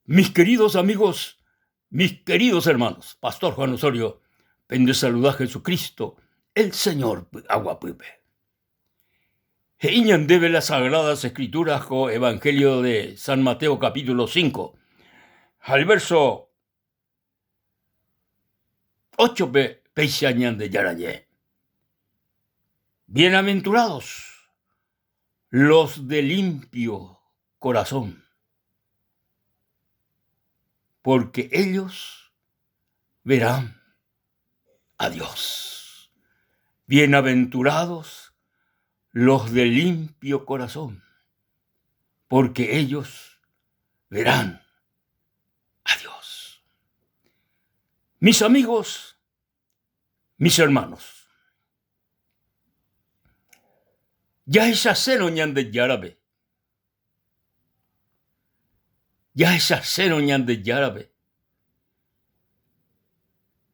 Mis queridos amigos, mis queridos hermanos, Pastor Juan Osorio, pende saluda Jesucristo, el Señor py'aguapýpe. He'i ñandéve las Sagradas Escrituras ko Evangelio de San Mateo capítulo 5, ha el verso 8-pe péicha Ñandejára ñe'ẽ. Bienaventurados los de limpio corazón, porque ellos verán a Dios. Bienaventurados los de limpio corazón, porque ellos verán a Dios. Mis amigos, mis hermanos, jahechasérõ Ñandejárape, jahechasérõ Ñandejárape,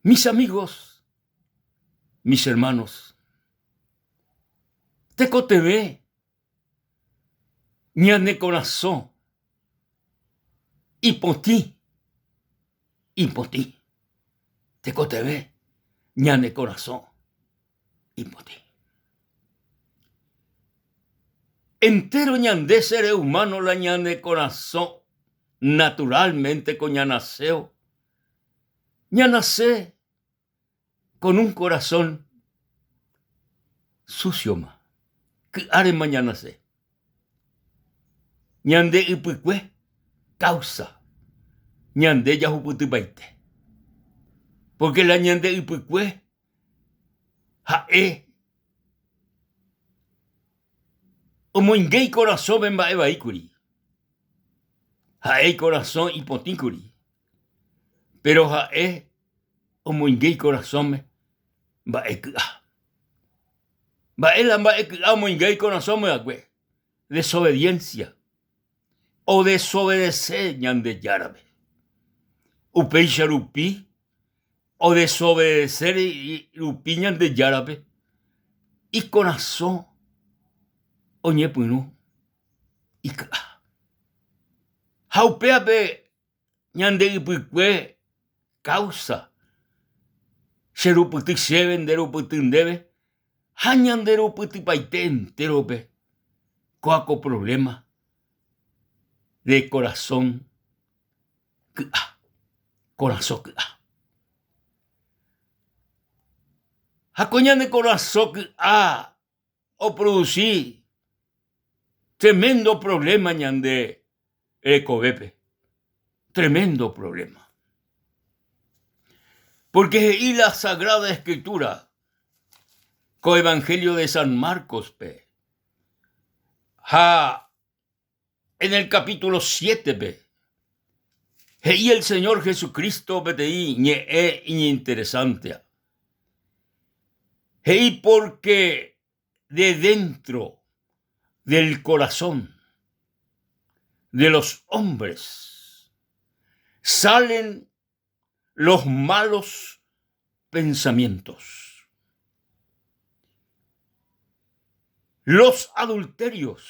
mis amigos, mis hermanos, tekotevẽ ñane korasõ ipotĩ, ipotĩ, tekotevẽ ñane korasõ ipotĩ. Entéro ñande seres humano la ñane korasõ naturalmente ko ñanaséo, ñanase con un corazón sucio-ma, ky'árema ñanase. Ñande ypykue causa ñande jahupytypaite. Porque la ñande ypykue ha'e omoinge ikorasõme mba'e vai kuri. Ha'e ikorasõ ipotĩ kuri. Pero ha'e omoinge ikorasõme mba'e ky'a. Mba'e la mba'e ky'a omoinge ikorasõme va'ekue? Desobediencia. Odesobedese Ñandejárape. Upéicha rupi odesobedese rupi Ñandejárape ikorasõ oñepyrũ iky'a. Ha upévape Ñande ypykue káusa, che rupyty chéve, nde rupyty ndéve, ha ñande rupytypaite entérope kóa ko provléma de korasõ ky'a, korasõ ky'a. Ha ko ñane korasõ ky'a oprodusi tremendo problema ñande rekovépe, tremendo problema. Porque he'i la Sagrada Escritura ko Evangelio de San Marcos-pe ha en el capítulo 7-pe he'i el Señor Jesucristo peteĩ ñe'ẽ iñinteresántea. He'i porque de dentro del corazón de los hombres salen los malos pensamientos, los adulterios,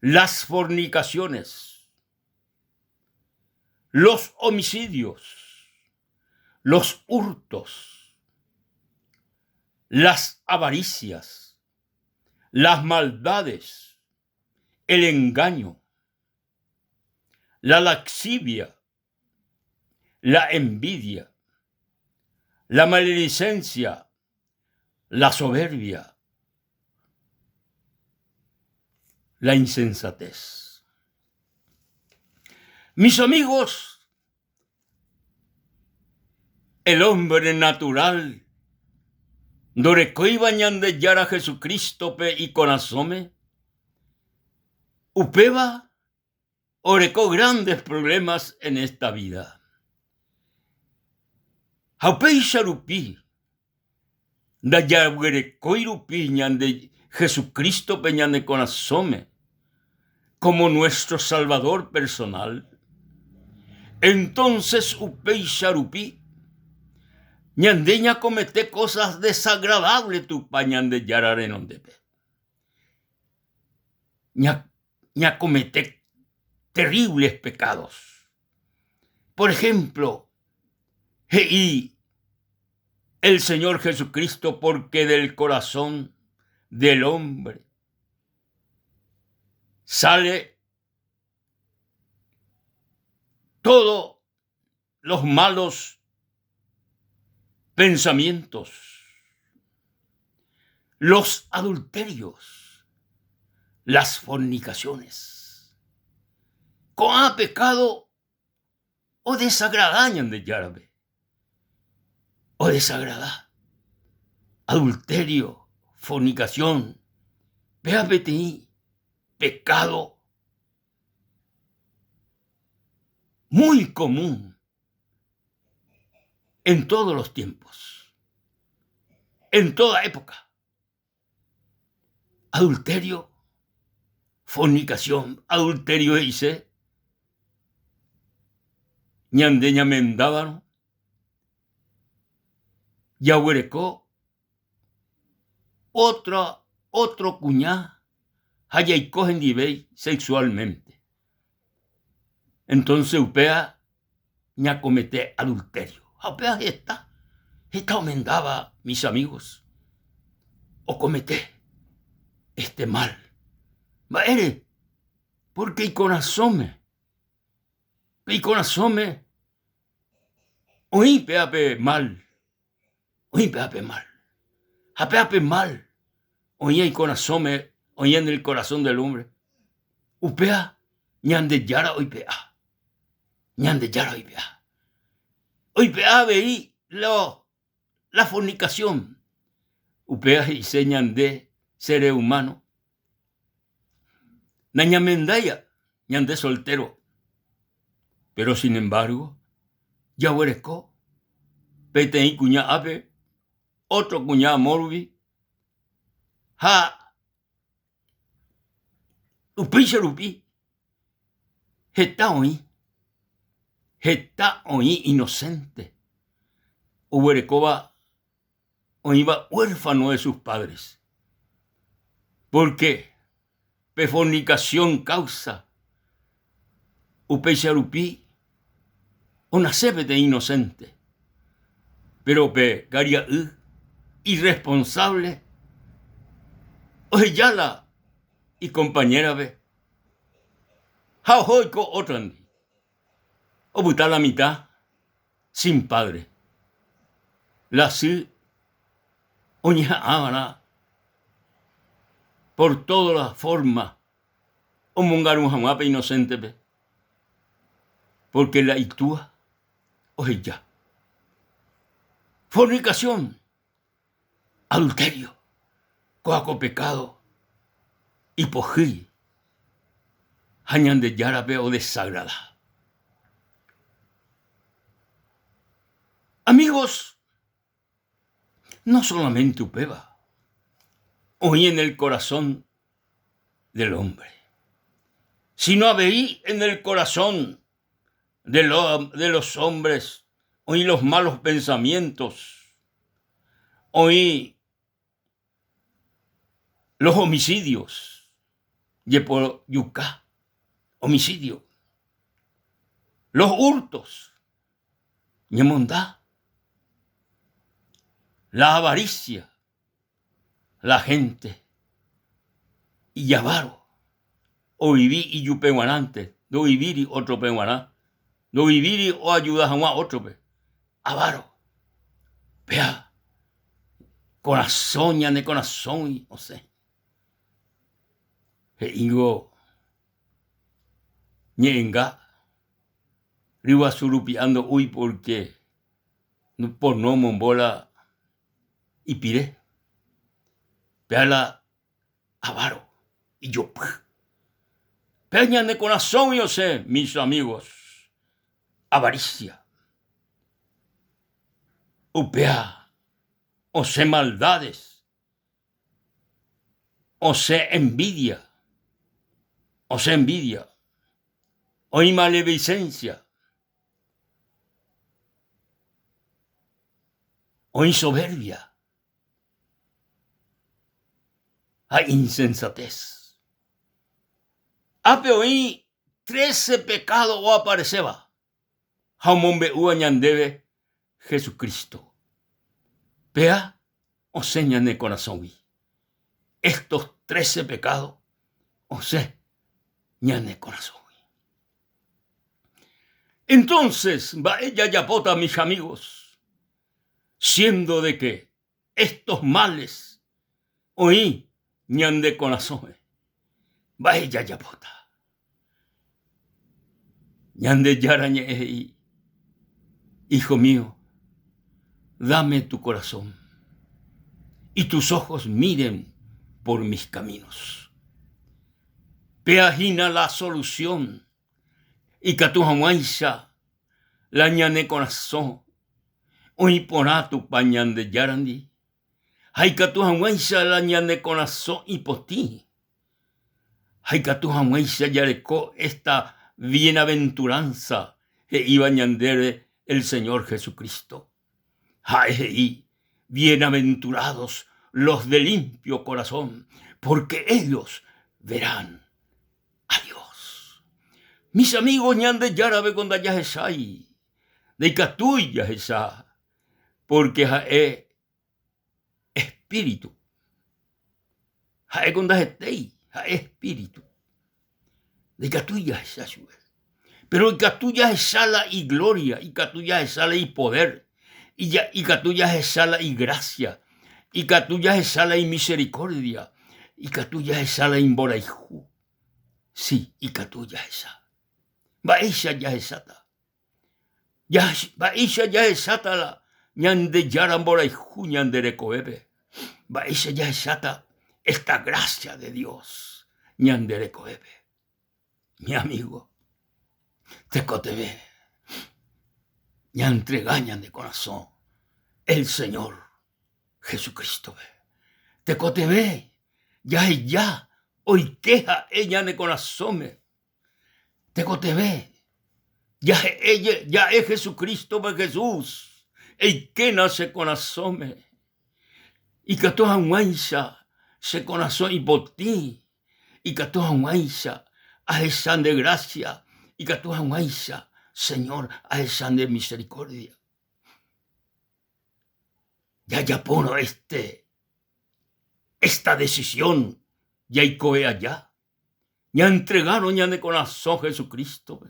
las fornicaciones, los homicidios, los hurtos, las avaricias, las maldades, el engaño, la laxivia, la envidia, la maledicencia, la soberbia, la insensatez. Mis amigos, el hombre natural ndorekóiva Ñandejára Jesucristo-pe ikorasõme, upéva oreko grandes problemas en esta vida. Ha upéicha rupi ndajaguerekói rupi ñande Jesucristo-pe ñane korasõme como nuestro Salvador personal, entonces upéicha rupi ñande ñakomete cosas desagradables Tupã Ñandejára renondépe. Ñakomete. terribles pecados. Por ejemplo, he'i el Señor Jesucristo porque del corazón del hombre sale todos los malos pensamientos, los adulterios, las fornicaciones. Ko'ã pecado odesagrada Ñandejárape, odesagrada. Adulterio, fornicación, péva peteĩ pecado muy común en todos los tiempos, en toda época. Adulterio, fornicación, adulterio he'ise ñande ñamendávarõ jaguereko otra otro kuña ha jaiko hendivéi sexualmente. Entonces upéva ñakomete adulterio. Ha upéva heta, heta omendáva mis amigos, okomete este mal. Mba'ére? Porque ikorasõme, pe ikorasõme oĩ péva pe mal. Oĩ péva pe mal. Ha péva pe mal oĩva ikorasõme, oĩva en el corazón del hombre. Upéva Ñandejára oipe'a. Ñandejára oipe'a. Oipe'a avei lo, la fornicación. Upéva he'ise ñande seres humanos nañamendáiva ñande soltero. Pero sin embargo, jaguereko peteĩ kuña ápe, otro kuña amo rupi, ha upéicha rupi heta oĩ, heta oĩ inocente oguerekóva oĩva huérfano de sus padres, porque pe fornicación causa upéicha rupi onase peteĩ inocente, pero pe karia'y irresponsable oheja la ikompañérape ha oho oiko ótrandi, opyta la mitã sin padre. La sy oñeha'ãva'erã por todas las formas omongaru hag̃ua pe inocentepe, porque la itúa oheja. Fornicación, adulterio, kóva ko pecado ipohýi ha Ñandejárape odesagrada. Amigos, no solamente upéva oĩ en el corazón del hombre, sino avei en el corazón de, lo, de los hombres oĩ los malos pensamientos, oĩ los homicidios, jepojuka, homicidio, los hurtos, ñemonda, la avaricia, la gente ijavaro, ovivi ijupe g̃uarãnte, ndovivíri ótrope g̃uarã, ndovivíri oajuda hag̃ua ótrope, avaro. Péa korasõ ñane korasõgui osẽ. He'íngo ñe'ẽnga ryguasu rupi'a ndo'úi pórke pono omombo la ipire, péa la avaro ijopy. Pe ñane korasõgui osẽ, mis amigos, avaricia. Upéa osẽ maldades, osẽ envidia, osẽ envidia, oĩ malevicencia, oĩ soberbia ha insensatez. Ápe oĩ. Trece pekádo oapareséva ha omombe'úva ñandéve Jesucristo. Péa osẽ ñane korasõgui. Estos trece pekádo osẽ ñane korasõgui. Entonces, mba'e jajapóta mis amigos, siendo de que estos males oĩ ñande korasõme? Mba'e jajapóta? Ñandejára ñe'ẽ he'i, Hijo mío, dame tu corazón y tus ojos miren por mis caminos. Péa hína la solución ikatu hag̃uáicha la ñane korasõ oĩ porã Tupã Ñandejárandi ha ikatu hag̃uáicha la ñane korasõ ipotĩ ha ikatu hag̃uáicha jareko esta bienaventuranza he'íva ñandéve el Señor Jesucristo. Ha'e he'i, Bienaventurados los de limpio corazón, porque ellos verán a Dios. Mis amigos, Ñandejárape ndajahechái, ndaikatúi jahecha, porque ha'e espíritu. Ha'éko ndahetéi, ha'e espíritu. Ndaikatúi jahecha chupe. Péro ikatu jahecha la iglória, ikatu jahecha la ipoder, ikatu jahecha la igrásia, ikatu jahecha la imiserikórdia, ikatu jahecha la imborayhu. Si, ikatu jahecha. Mba'éicha jahecháta? Mba'éicha jahecháta la Ñandejára mborayhu ñande rekovépe? Mba'éicha jahecháta esta gracia de Dios ñande rekovépe? Mi amigo, tekotevẽ ñantrega ñande korasõ el Señor Jesucristo-pe. Tekotevẽ jaheja oike ha'e ñane korasõme. Tekotevẽ jahe'e ja'e Jesucristo-pe, Jesús, eikéna che korasõme, ikatu hag̃uáicha che korasõ ipotĩ, ikatu hag̃uáicha ahecha nde grásia, ikatu hag̃uáicha, Señor, ahecha nde misericordia. Jajapórõ este esta decisión jaikove aja, ñaentregárõ ñane korasõ Jesucristo-pe,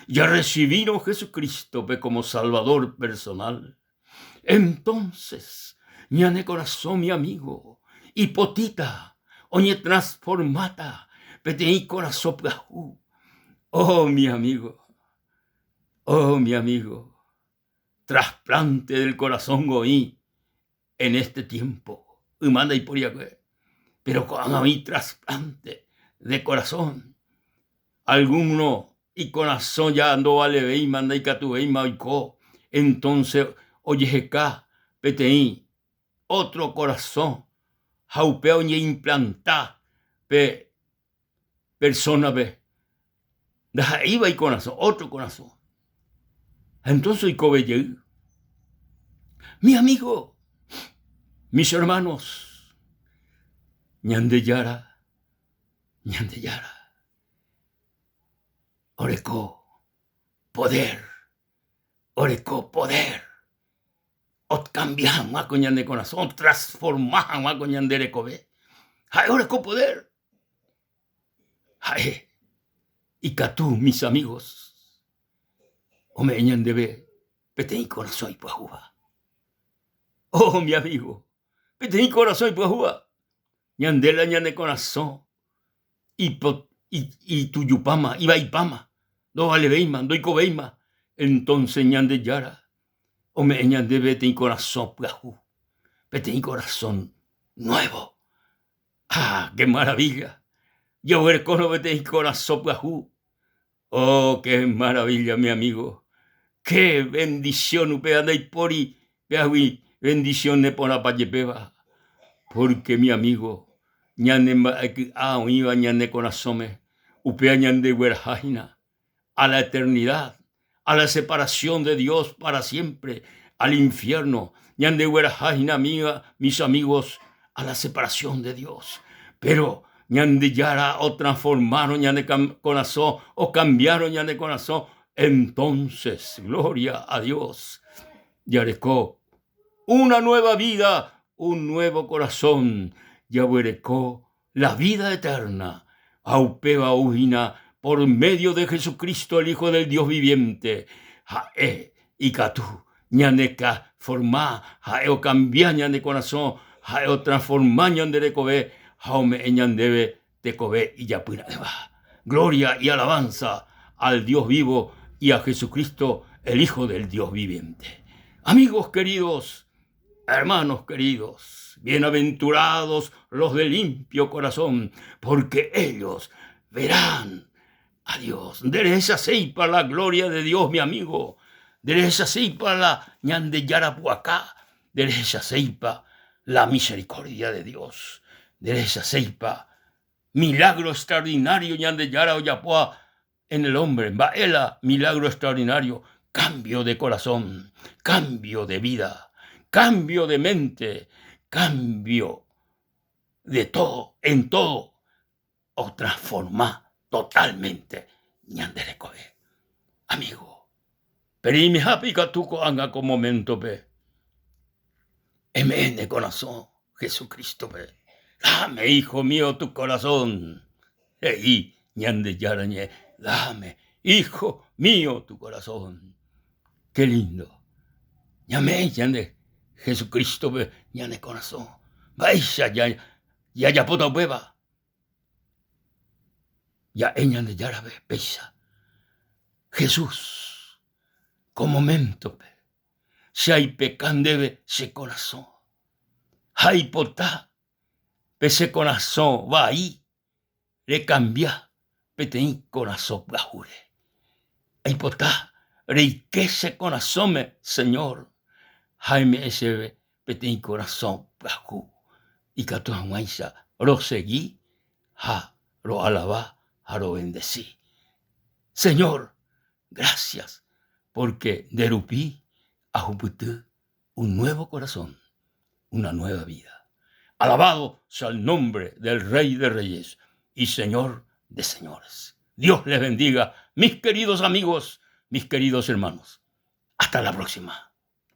jarrecibírõ Jesucristo-pe como Salvador personal, entonces ñane korasõ, mi amigo, ipotĩta, oñetransformáta peteĩ korasõ pyahu. Oh, mi amigo, oh, mi amigo, trasplante del corazón oĩ en este tiempo, yma ndaipóri va'ekue, pero ko'ág̃a oĩ trasplante de corazón, alguno ikorasõ ja ndovalevéima ndaikatuvéima oiko, entonce ojeheka peteĩ otro korasõ ha upéva oñeimplanta pe persona-pe ndaha'éiva ikorasõ, otro korasõ. Entonces oikove jey. Mi amigo, mis hermanos, Ñandejára, Ñandejára oreko poder, oreko poder okambia hag̃ua ko ñane korasõ, otransforma hag̃ua ko ñande rekove. Ha'e oreko poder. Ha'e ikatu, mis amigos, ome'ẽ ñandéve peteĩ korasõ ipyahúva. Oh, mi amigo, peteĩ korasõ ipyahúva. Ñande la ñane korasõ ipo, itujupáma, ivaipáma, ndovalevéima, ndoikovéima. Entonces Ñandejára ome'ẽ ñandéve peteĩ korasõ pyahu, peteĩ korasõ nuevo. Ah, qué maravilla! Jaguerekórõ peteĩ korasõ pyahu. Oh, qué maravilla, mi amigo! Qué bendición upéva ndaipóri péagui bendición neporãpa jepéva. Porque, mi amigo, ñane mba'eky'a oĩva ñane korasõme, upéva ñandegueraha hína a la eternidad, a la separación de Dios para siempre, al infierno. Ñandegueraha hína amiga, mis amigos, a la separación de Dios. Pero Ñandejára otransformárõ ñane korasõ, okambiárõ ñane korasõ, entonces, gloria a Dios, jareko una nueva vida, un nuevo corazón, jaguereko la vida eterna, ha upéva ou hína por medio de Jesucristo, el Hijo del Dios viviente. Ha'e ikatu ñanekaforma, ha'e okambia ñane korasõ, ha'e otransforma ñande rekove ha ome'ẽ ñandéve tekove ijapyra'ỹva. Gloria y alabanza al Dios vivo y a Jesucristo, el Hijo del Dios viviente. Amigos queridos, hermanos queridos, bienaventurados los de limpio corazón, porque ellos verán a Dios. Nderehechaséipa la gloria de Dios, mi amigo. Nderehechaséipa la Ñandejára pu'aka. Nderehechaséipa la misericordia de Dios. Nderehechaséipa milagro extraordinario Ñandejára ojapóva en el hombre. Mba'e la milagro extraordinario? Cambio de corazón, cambio de vida, cambio de mente, cambio de todo, en todo, otransforma totalmente ñande rekove. Amigo, pereimihápe ikatu ko'ág̃a ko moméntope eme'ẽ ne korasõ Jesucristo-pe. Dame, hijo mío, tu corazón, he'i Ñandejára ñe'ẽ. Dame, hijo mío, tu corazón. Qué lindo. Ñame'ẽ ñande Jesucristo-pe ñane korasõ. Mba'éicha jajapóta upéva? Ja'e Ñandejárape péicha, Jesús, ko moméntope che aipeka ndéve che korasõ, ha aipota pe che korasõ vai rekambia peteĩ korasõ pyahúre. Aipota reike che korasõme, Señor, ha eme'ẽ chéve peteĩ korasõ pyahu ikatu hag̃uáicha rosegi ha roalava ha rovendesi. Señor, gracias porque nde rupi ahupyty un nuevo corazón, una nueva vida. Alabado sea el nombre del Rey de Reyes y Señor de Señores. Dios les bendiga, mis queridos amigos, mis queridos hermanos. Hasta la próxima.